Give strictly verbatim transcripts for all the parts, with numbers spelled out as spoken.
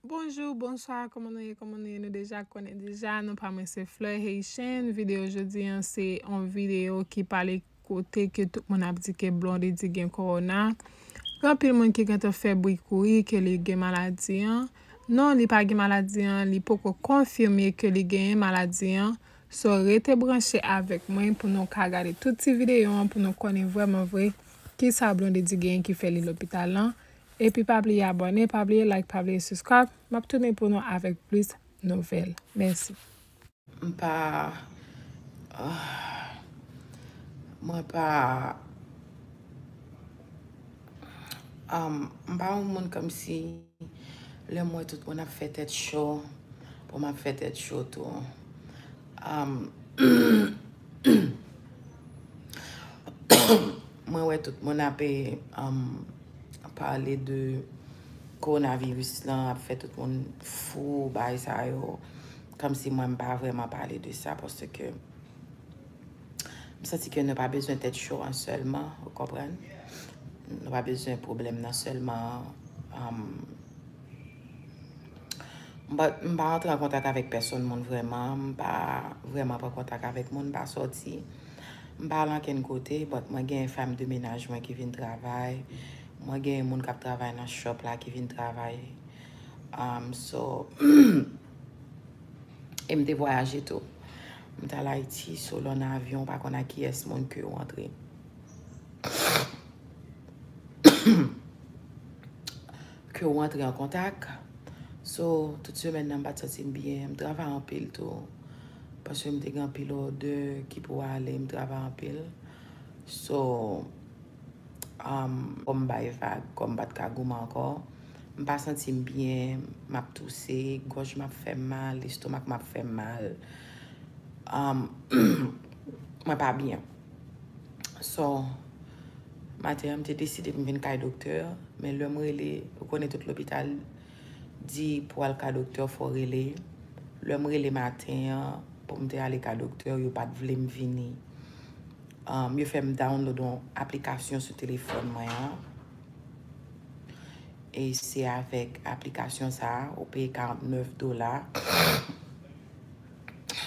Bonjou, bonswa, kòman nou ye, kòman nou ye? Nou deja konnen deja, non pa mwen se Fleur Haitian. Videyo jodi an se yon videyo ki pale kote ke tout moun ap di ke Blondedy gen kòwona. Gen anpil moun ki gentan fè bri kouri ke li gen maladi an. Non, li pa gen maladi an, li poko konfime ke li genyen maladi an. So, rete branche avèk mwen pou nou ka gade tout ti videyo an, pou nou konnen vrèman vre kisa Blondedy genyen ki fè li lopital lan. Epi pa bliye abòne, pa bliye like, pa bliye subscribe. M ap tounen pou nou avèk plis nouvèl. Mèsi. M pa, ah, mwen pa, um, m pa yon moun kòmsi lè m wè tout moun ap fè tèt cho, pou m ap fè tèt cho tou. Um, mwen wè tout moun ap, um, pale de kowonaviris lan, ap fè tout moun fou, bagay sa yo. Kòmsi mwen m pa vrèman pale de sa, paske m santi ke nou pa bezwen tèt cho an sèlman, ou konprann? Nou pa bezwen pwoblèm nan sèlman. Um, m pa, m pa antre an kontak avèk pèsonn moun vrèman, m pa vrèman pran kontak avèk moun, m pa sòti, m pa al ankenn kote, but mwen gen fanm de menaj mwen ki vin travay, mwen gen moun k ap travay nan shop la ki vin travay. Um, so, e m te vwayaje tou. M t al Ayiti, so lè w nan avyon, ou pa konn ak kiyès moun ke w antre. Ke w antre an kontak. So, tout semèn nan, m pa t santi m byen. M travay anpil tou. Paske m te gen anpil òdè ki pou ale, m travay anpil. So, um, kò m bay vag, kò m pa t ka goumen ankò. M pa santi m byen, m ap touse, gòj m ap fè m mal, lestomak m ap fè m mal. Um, mwen pa byen. So, maten an, m te deside pou m vin kay doktè, men lè m rele, ou konnen tout lopital di pou al ka doktè, fò w rele. Lè m rele maten an, pou m te ale ka doktè, yo pa t vle m vini. Um, yo fè m download yon aplikasyon sou telefòn mwen an. E se avèk aplikasyon sa a, ou peye karannèf dola.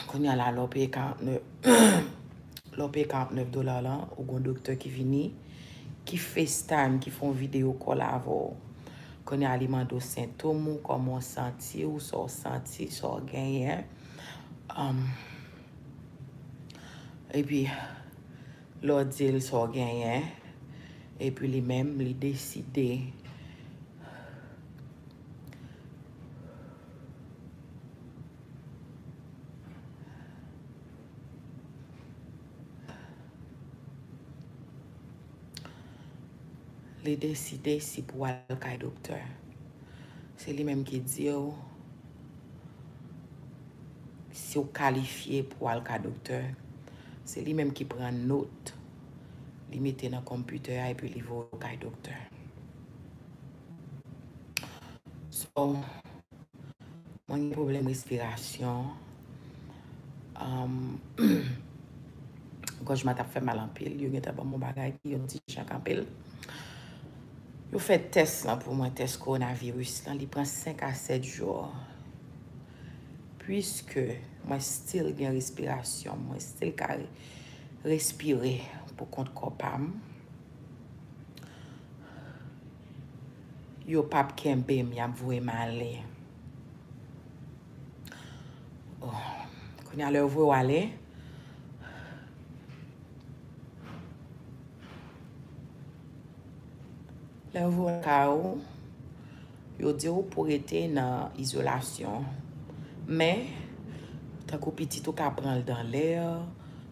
Kounye a la, lè w peye karannèf, lè w peye karannèf dola lan, ou gon doktè ki vini, ki FaceTime, ki fè yon videyo call avè w. Kounye a, li mande w sentòm ou, kòman w santi w, sa w santi, sa w genyen. Um, epi, lè w di l sa w genyen, epi li menm, li deside. Li deside si pou al kay doktè. Se li menm ki di w si w kalifye pou al ka doktè. Se li menm ki pran nòt, li mete nan konpitè a epi li voye w kay doktè. So, mwen gen pwoblèm respirasyon. Um, gòj mwen t ap fè mal anpil. Yo gentan ban m yon bagay ki yon ti jan kanpe l. Yo fè tès lan pou mwen, tès kowonaviris lan, li pran senk a sèt jou. Piske mwen still gen respirasyon, mwen still ka re-, respire pou kont kò pa m. Yo p ap kenbe m, y ap voye m ale. Oh, kounye a lè yo voye w ale, lè yo voye w lakay ou, yo di w pou rete nan izolasyon. Men, tankou pitit ou ka pran l dan lè,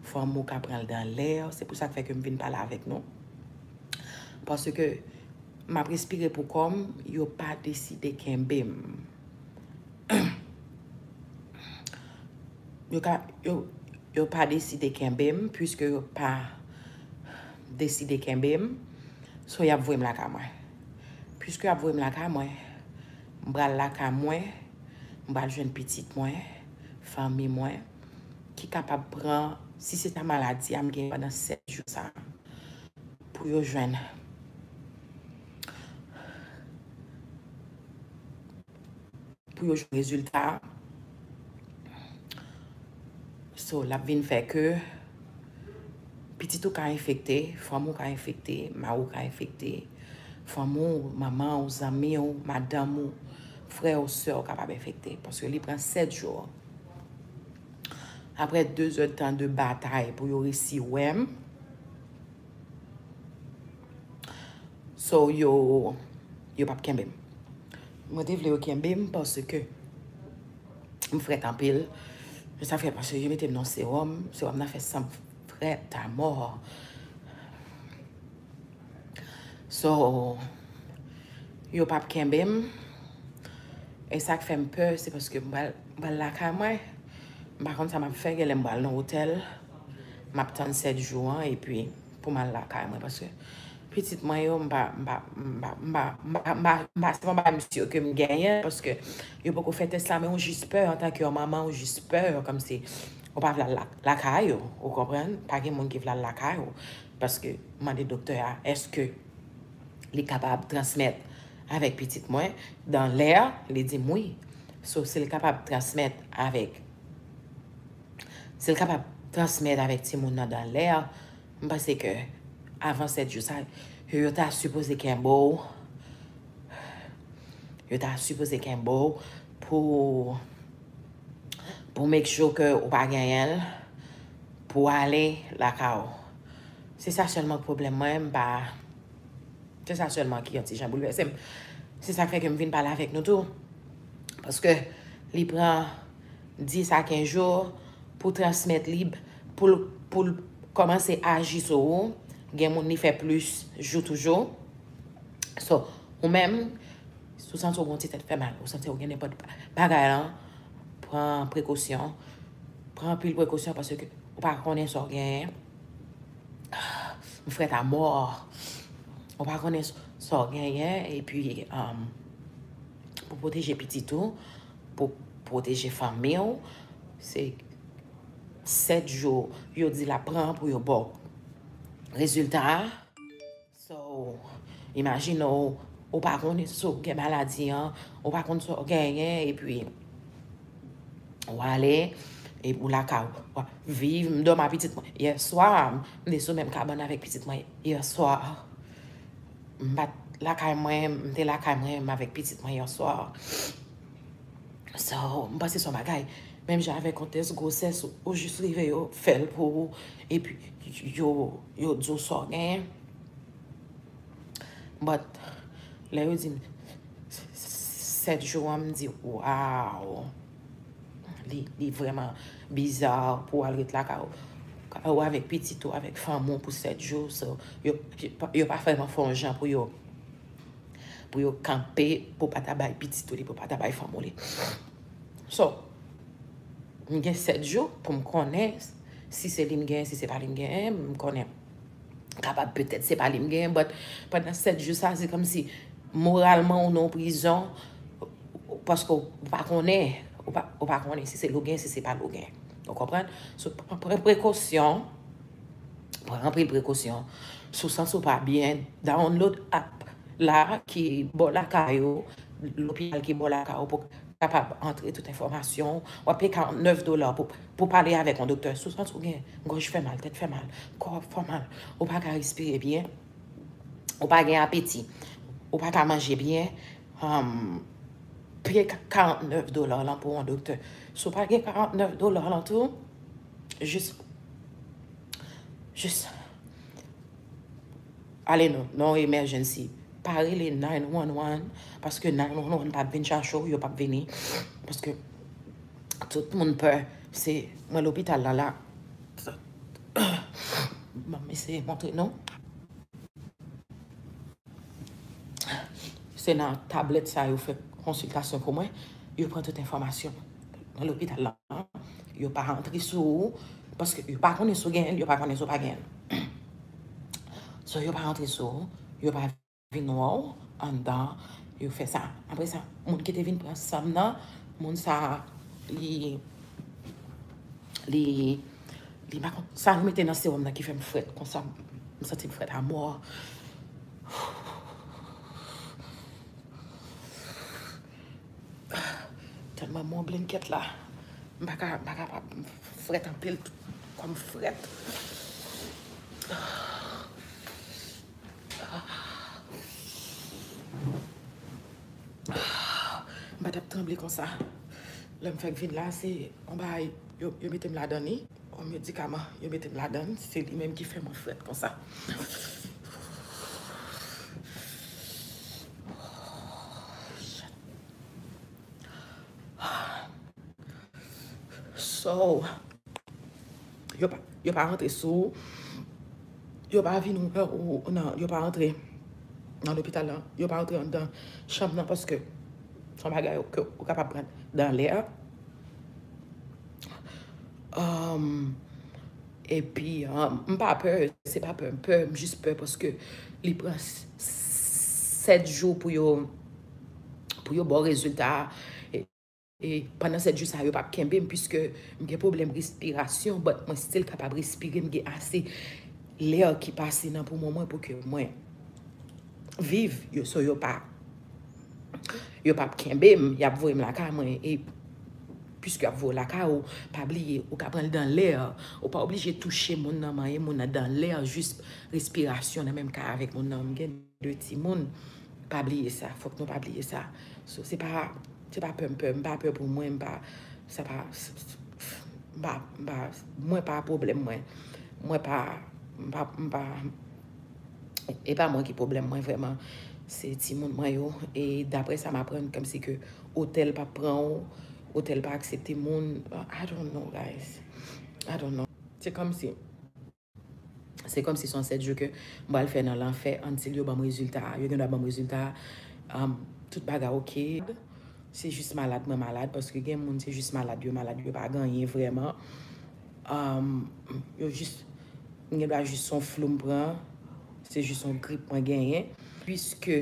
fanmi w ka pran l dan lè, se pou sa k fè ke m vin pale avèk nou. Paske m ap respire pou kò m, yo pa deside kenbe m. Yo ka, yo, yo pa deside kenbe m, piske yo pa deside kenbe m, so y ap voye m lakay mwen. Piske y ap voye m lakay mwen, m pral lakay mwen, m pral jwenn pitit mwen, fanmi mwen, ki kapab pran, si se ta maladi a m gen pandan sèt jou sa, pou yo jwenn pou yo jwenn rezilta. So, l ap vin fè ke pitit ou ka enfekte, fanm ou ka enfekte, mari w ka enfekte, fanm ou, manman w, zanmi w, madanm ou, frè w, sè w kapab enfekte. Paske li pran sèt jou. Apre de zè tan de batay pou yo resi wè m, so, yo, yo p ap kenbe m. Mwen te vle yo kenbe m paske m frèt anpil. Men sa fè paske yo mete m nan sewòm. Sewòm nan fè san m frèt amò. So, yo p ap kenbe m. E sa k fè m pè, se paske m pral, m pral lakay mwen. M pa konn sa m ap fè, genlè m pral nan otèl. M ap tann sèt jou an, epi pou m al lakay mwen, paske pitit mwen yo, m pa, m pa, m pa, m pa, m pa, m pa, m pa, se pa bagay m si ke m genyen, paske yo poko fè tès la, men ou jis pè, antanke yon manman, ou jis pè, kòmsi ou pa vle al la-, lakay ou, ou konprann? Pa gen moun ki vle al lakay ou, paske m mande doktè a, èske li kapab transmèt avèk pitit mwen, dans l'air, li di m wi. So, si l kapab transmèt avèk, si l kapab transmèt avèk timoun nan dans l'air, m panse ke avan sèt jou sa, yo, yo ta sipoze kenbe w, yo ta sipoze kenbe w pou, pou make sure ke ou pa genyen l, pou ale lakay ou. Se sa sèlman k pwoblèm mwen, m pa, se sa sèlman ki yon ti jan boulvèse m. Se sa k fè ke m vin pale avèk nou tou. Paske li pran dis a kenz jou pou transmèt li, pou l, pou l kòmanse aji sou ou. Gen moun li fè plis jou toujou. So, ou menm, si w santi w gen yon ti tèt fè mal, ou santi w gen nenpòt bagay lan, pran prekosyon. Pran anpil prekosyon paske ou pa konnen sa w genyen. M frèt amò. Ou pa konnen sa w genyen, epi, um, pou pwoteje pitit ou, pou pwoteje fanmi w, se sèt jou yo di l ap pran pou yo ba w rezilta a. So, imajine w, ou pa konnen si w gen maladi an, ou pa konn sa w genyen, epi w ale, epi w lakay ou, w ap viv, m dòmi ak pitit mwen. Yèswa, m te sou menm kabann avèk pitit mwen. Yèswa, m pa t lakay mwen, m te lakay mwen, m avèk pitit mwen yèswa. So, m panse se yon bagay, menm jan avèk yon tès gwosès, ou, ou jis rive yo fè l pou ou, epi yo, yo di w sa w genyen. But, lè yo di m sèt jou an, m di, wow! Li, li vrèman biza pou w al ret lakay ou, ou avèk pitit ou, avèk fanmi w pou sèt jou. So, yo, yo pa, yo pa vrèman fè yon jan pou yo, pou yo kanpe, pou pa ta bay pitit ou li, pou pa ta bay fanmi w li. So, m gen sèt jou pou m konnen si se li m genyen, si se pa li m genyen, m konnen. Kapab petèt se pa li m genyen, but pandan sèt jou sa, se kòmsi moralman ou nan prizon, paske ou pa konnen, ou pa, ou pa konnen si se li w genyen, si se pa li w genyen. Ou konprann? So, pran, pran prekosyon, pran anpil prekosyon. Si w santi w pa byen, download app la ki bò lakay ou, lopital ki bò lakay ou pou kapab antre tout enfòmasyon w. W ap peye karannèf dola pou, pou pale avèk yon doktè. Si w santi w gen gòj fè mal, tèt fè mal, kò ap fè mal, ou pa ka respire byen, ou pa gen apeti, ou pa ka manje byen, um, peye ka-, karannèf dola lan pou yon doktè. Si w pa gen karannèf dola lan tou, jis, jis ale nan, nan yon emergency. Pa rele nine one one, paske nine one one p ap vin chache w, yo p ap vini. Paske tout moun pè. Se mwen lopital la, la. Ban m eseye montre nou. Se nan tablèt sa yo fè konsiltasyon pou mwen. Yo pran tout enfòmasyon. Nan lopital la, yo pa rantre sou ou, paske yo pa konnen si w genyen l, yo pa konnen si w pa genyen l. So, yo pa rantre sou ou, yo pa vin wè w anndan, yo fè sa. Apre sa, moun ki te vin pran san m nan, moun sa, li, li, li pa konn, sa yo mete nan sewòm nan ki fè m frèt konsa, m santi m frèt amò. Tèlman mwen blenket la. M pa ka, m pa kapab. M frèt anpil. Kò m frèt. M pa t ap tranble konsa. Lè m fèk vin la, se yon bagay, yo, yo mete m ladan li. Yon medikaman, yo mete m ladan, se li menm ki fè mwen frèt konsa. So, yo pa, yo pa rantre sou, yo pa vin wè ou, ou, nan, yo pa rantre nan lopital la, yo pa rantre anndan chanm nan paske se yon bagay ke ou kapab pran dan lè a. Um, epi, um, m pa pè, se pa pè, m pè, m jis pè paske li pran s- sèt jou pou yo, pou yo ba w rezilta a. E pandan sèt jou sa yo p ap kenbe m, piske m gen pwoblèm respirasyon, but mwen still kapab respire, m gen ase lè ki pase nan poumon mwen pou ke mwen viv. Yo, so yo pa, yo p ap kenbe m, y ap voye m lakay mwen. E piske y ap voye w lakay ou, pa bliye, ou ka pran l dan lè. Ou pa oblije touche moun nan, manyen moun nan dan lè, jis respirasyon nan menm kay avèk moun nan. M gen de timoun. Pa bliye sa, fòk nou pa bliye sa. So, se pa, se pa pè m pè, m pa pè pou mwen, m pa, sa pa, m pa, m pa, mwen pa pwoblèm mwen. Mwen pa, m pa, m pa, e pa mwen ki pwoblèm mwen vrèman. Se timoun mwen yo. E daprè sa m aprann, kòmsi ke otèl pa pran w, otèl pa aksepte moun. I don't know, guys. I don't know. Se kòmsi Se kòmsi se yon sèt jou ke m pral fè nan lanfè until yo ban m rezilta a. Yo gen dwa ban m rezilta a, um, tout bagay oke. Se jis malad mwen malad, paske gen moun se jis malad yo malad, yo pa gen anyen vrèman. Um, yo jis, m gen dwa jis se yon flou m pran, se jis yon grip mwen genyen. Piske,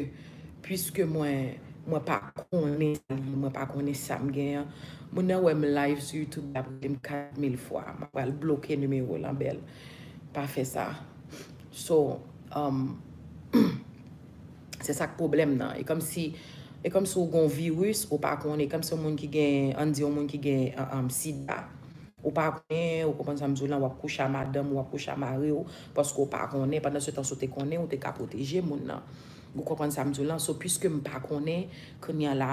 piske mwen, mwen pa konnen sa li ye, mwen pa konnen sa m genyen. Moun nan wè m live sou YouTube, l ap rele m kat mil fwa. M ap pral bloke nimewo l anbèl. Pa fè sa. So, um, se sa k pwoblèm nan. E kòmsi, e kòmsi w gen yon viris, ou pa konnen. E kòmsi yon moun ki gen, ann di yon moun ki gen, um, sida. Ou pa konnen, ou konprann sa m di w lan, w ap kouche a madanm ou, w ap kouche a mari w, paske w pa konnen. Pandan se tan, si w te konnen, ou te ka pwoteje moun nan. Ou konprann sa m di w lan? So, piske m pa konnen, kounye a la,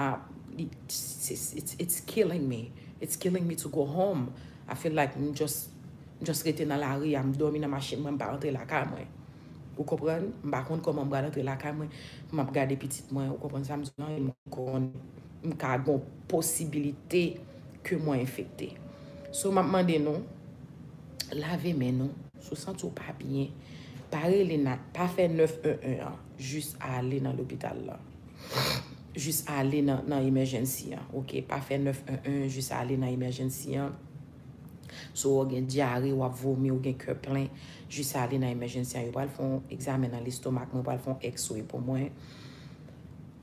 li, it's, it's, it's killing me. It's killing me to go home. I feel like m just, m just rete nan lari a, m dòmi nan machin mwen, m pa rantre lakay mwen. Ou konprann? M pa konn kòman m pral rantre lakay mwen, m ap gade pitit mwen, ou konprann sa m di w lan? E m konn, m ka gen posibilite ke mwen enfekte. So, m ap mande nou, lave men nou. Si w santi w pa byen, pa rele nan, pa fè nèf en en an, jis ale nan lopital la. Jis ale nan, nan emergency an, oke? Pa fè nèf en en, jis ale nan emergency an. Si w gen dyare, w ap vomi, w gen kè plen, jis ale nan emergency an. Yo pral fè yon egzamen nan lestomak mwen, yo pral fè yon x-ray pou mwen.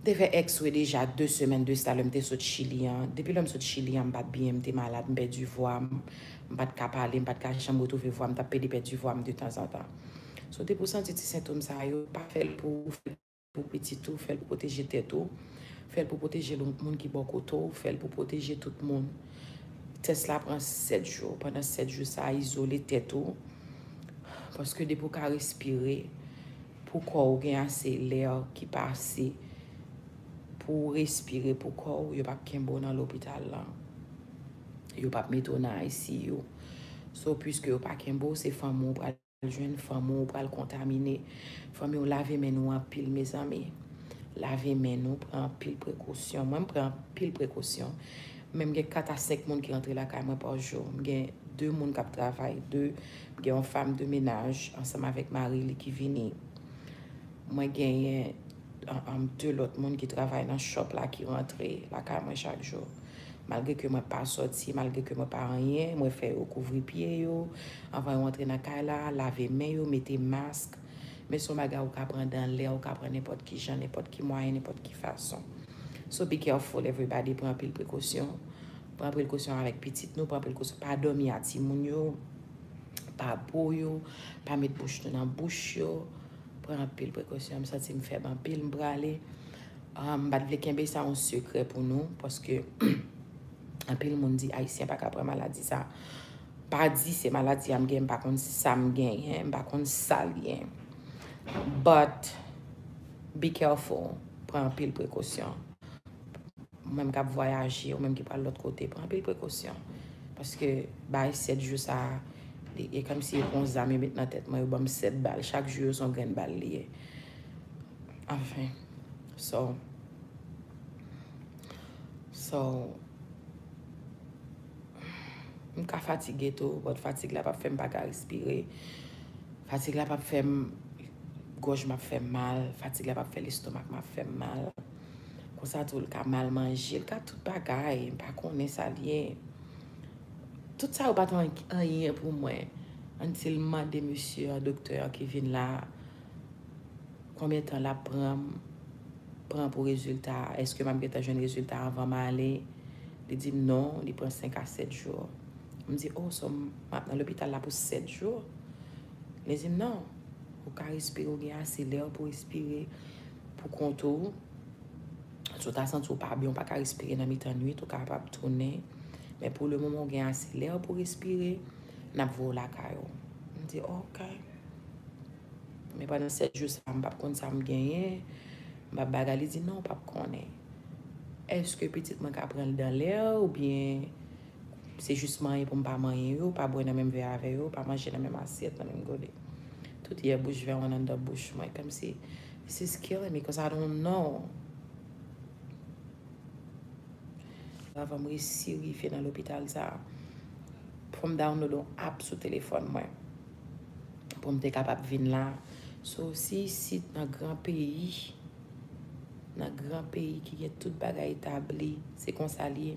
Te fè x-ray deja de semèn de sa lè m te sot Chili an. Depi lè m sot Chili an, m pa t byen, m te malad, m pèdi vwa m, m pa t ka pale, m pa t ka janm retwouve vwa m, m t ap pede pèdi vwa m de tanzantan. So, depi w santi ti sentòm sa yo, pa fè l pou ou, fè l pou pitit ou, fè l pou pwoteje tèt ou, fè l pou pwoteje moun ki bò kote w, fè l pou pwoteje tout moun. Tès la pran sèt jou. Pandan sèt jou sa a, izole tèt ou. Paske depi w ka respire, pou kò w gen ase lè ki pase pou w respire pou kò w, yo p ap kenbe w nan lopital lan. Yo p ap mete w nan I C U. So, piske yo pa kenbe w, se fanmi w pral jwenn, fanmi w pral kontamine. Fanmi w, lave men nou anpil, mezanmi. Lave men nou, pran anpil prekosyon. Mwen, m pran anpil prekosyon. Men m gen kat a senk moun ki rantre lakay mwen pa jou. M gen de moun k ap travay, de, m gen yon fanm de menaj ansanm avèk mari li ki vini. Mwen genyen, an, an, de lòt moun ki travay nan shop la ki rantre lakay mwen chak jou. Malgre ke mwen pa sòti, malgre ke mwen pa anyen, mwen fè yo kouvri pye yo anvan yo antre nan kay la, lave men yo, mete mask. Men se yon bagay ou ka pran dan lè, ou ka pran nenpòt ki jan, nenpòt ki mwayen, nenpòt ki fason. So be careful, everybody. Pran anpil prekosyon. Pran prekosyon avèk pitit nou, pran prekosyon. Pa dòmi a timoun yo, pa bo yo, pa met bouch nou nan bouch yo. Pran anpil prekosyon. M santi m fèb anpil, m prale. Ah, m pa t vle kenbe sa yon sekrè pou nou, paske Anpil moun di Ayisyen pa ka pran maladi sa. Pa di se maladi a m gen, m pa konn sa m genyen, m pa konn sa l ye. But be careful, pran anpil prekosyon. Ou menm k ap vwayaje, ou menm ki pral lòt kote, pran anpil prekosyon. Paske bay sèt jou sa a, li- e kòmsi yo pran zam yo met nan tèt mwen, yo ban m sèt bal. Chak jou yo se yon grenn bal li ye. Anfen. So, so, m ka fatige tou, but fatig la p ap fè m pa ka respire. Fatig la p ap fè m, gòj m ap fè m mal. Fatig la p ap fè lestomak m ap fè m mal. Konsa tou, l ka mal manje, l ka tout bagay. M pa konnen sa l ye. Tout sa yo pa t an- anyen pou mwen. Until m mande mesye an, doktè an ki vin la, konbyen tan l ap pran, pran pou rezilta a? Èske m ap gentan jwenn rezilta a anvan m ale? Li di m non, li pran senk a sèt jou. M di, oh, so m ap nan lopital la pou sèt jou? Li di m non, ou ka respire, ou gen ase lè pou respire pou kont ou. Si w ta santi w pa byen, w pa ka respire nan mitan nwit, ou kapab tounen. Men pou le moman, w gen ase lè pou respire, n ap voye w lakay ou. M di, ok. Men pandan sèt jou sa, m p ap konn sa m genyen. M p ap bagay, li di, non, w p ap konnen. Èske pitit mwen ka pran l dan lè oubyen se jis manyen pou m pa manyen yo, pa bwè nan menm vè avè yo, pa manje nan menm asyèt, nan menm gode? Tout yè bouch vè an anndan bouch mwen, kòmsi, this is killing me, 'cause I don't know. Avan m resi rive nan lopital sa, fò m download yon app sou telefòn mwen pou m te kapab vin la. So, si isit nan gran peyi, nan gran peyi ki gen tout bagay etabli, se konsa l ye.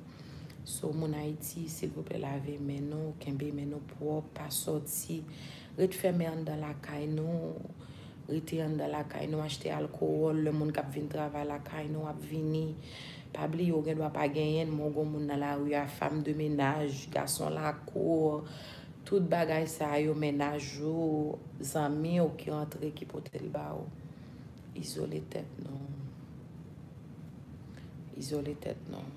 So, moun Ayiti, silvouplè, lave men nou, kenbe men nou pwòp, pa sòti. Ret fèmen anndan lakay nou. Rete anndan lakay nou, achte alkowòl, lè moun k ap vin travay lakay nou ap vini. Pa bliye, ou gen dwa pa genyen l, men ou gon moun nan lari a, fam de menaj, gason lakou, tout bagay sa yo, mennaj ou, zanmi w ki rantre, ki pote l ba ou. Izole tèt nou. Izole tèt nou.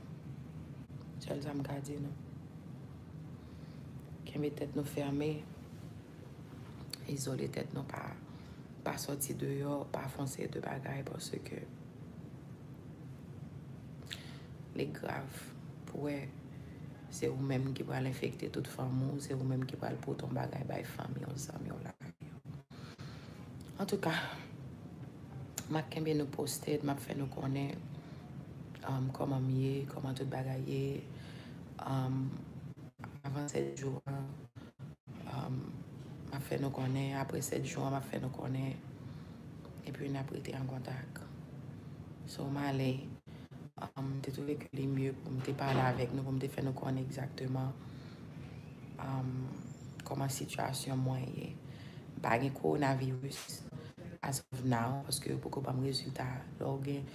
Sèl sa m ka di nou. Kenbe tèt nou fèmen. Izole tèt nou, pa, pa sòti deyò, pa fè yon seri de bagay, paske li grav pou wè se ou menm ki pral enfekte tout fanmi w, se ou menm ki pral pote yon bagay bay fanmi w, zanmi w, lakay ou. Antouka, m ap kenbe nou posted, m ap fè nou konnen, um, kòman m ye, kòman tout bagay ye. Um, avan sèt jou an, um, m ap fè nou konnen, apre sèt jou an, m ap fè nou konnen. Epi n ap rete an kontak. So, m ale, um, m te twouve ke li mye pou m te pale avèk nou, pou m te fè nou konnen egzakteman, um, kòman sitiyasyon mwen ye. M pa gen kowonaviris as of now, paske yo poko ban m rezilta. Lè w gen,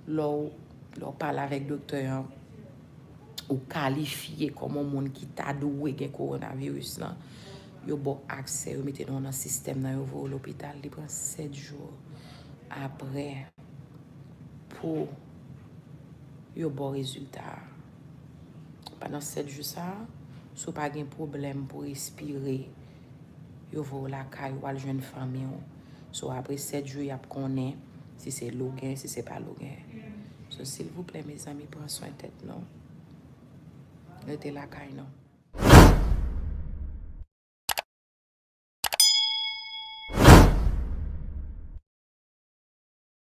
lè w, lè w pale avèk doktè an, ou kalifye kòm yon moun ki ta dwe gen kowonaviris lan, yo ba w aksè, yo mete nou nan sistèm nan, yo voye w lopital, li pran sèt jou apre pou yo ba w rezilta a. Pandan sèt jou sa a, si w pa gen pwoblèm pou respire, yo voye w lakay ou al jwenn fanmi w. So, apre sèt jou, y ap konnen si se l ou gen, si se pa l ou gen. So, silvouplè, mezanmi, pran swen tèt nou. Rete lakay nou.